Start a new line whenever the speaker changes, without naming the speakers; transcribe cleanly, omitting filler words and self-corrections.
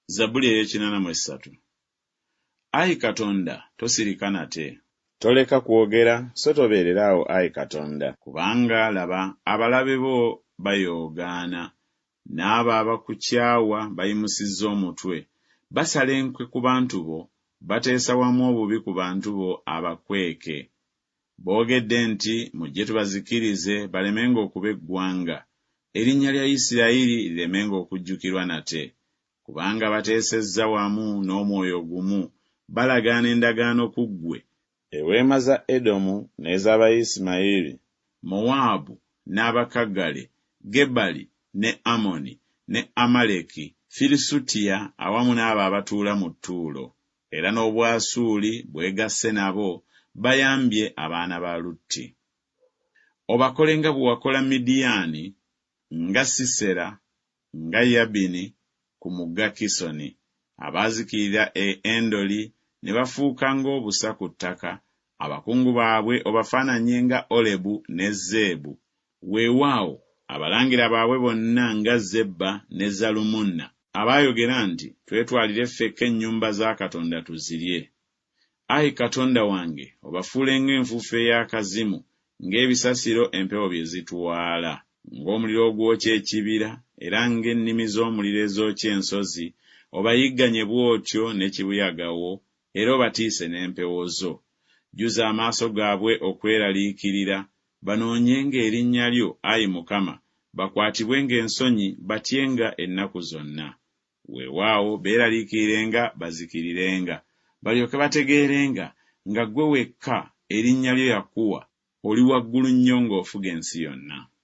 Zabbuli ey'ekinana mu essatu. Ayi Katonda, tosirika nate. Toleka kwogera, so tobeerera awo, ayi Katonda. Kubanga, laba, abalabe bo bayoogaana, N'abo abakukyawa bayimusizza omutwe, Basala enkwe ku bantu bo, Bateesa wamu obubi ku bantu bo abakweke. Boogedde nti Mujje tubazikirize balemenga okuba eggwanga, Erinnya lya Isiraeri liremenga okujjukirwa nate. Kubanga bateesezza wamu n'omwoyo gumu, Balagaana endagaano ku ggwe, Eweema za Edomu n'ez'Abayisimayiri, Mowaabu n'Abakagale, Gebali ne Amoni ne Amaleki, Filisutiya awamu n'abo abatuula mu Ttuulo. Era n'Obwasuuli bwegasse nabo, bayambye abaana ba Lutti. Obakole nga bwe wakola Midiyaani, nga Sisera, nga Yabini ku mugga Kisoni, abaazikirira e Endoli ne bafuuka ng'obusa ku ttaka, abakungu baabwe obafaananye nga Olebu ne Zeebu, weewaawo, abalangira baabwe bonna nga Zeba ne Zalumunna, abaayogera nti Twetwalire ffekka ennyumba za Katonda tuzirye. Ayi Katonda wange, obafuule ng'enfuufu ey'akazimu, ng'ebisasiro empewo bye zitwala. Ng'omuliro ogwokya ekibira, era ng'ennimi z'omuliro ezookya ensozi, obayigganye bw'otyo ne kibuyaga wo, era obatiise n'empewo zo. Jjuza amaaso gaabwe okweraliikirira, banoonyenga erinnya lyo, ayi Mukama, bakwatibwenga ensonyi batyenga ennaku zonna. Weewaawo, beeraliikirirenga bazikirirenga, balyoke bategeerenga nga ggwe wekka, erinnya lyo Yakuwa, oli waggulu nnyo ng'ofuga ensi yonna.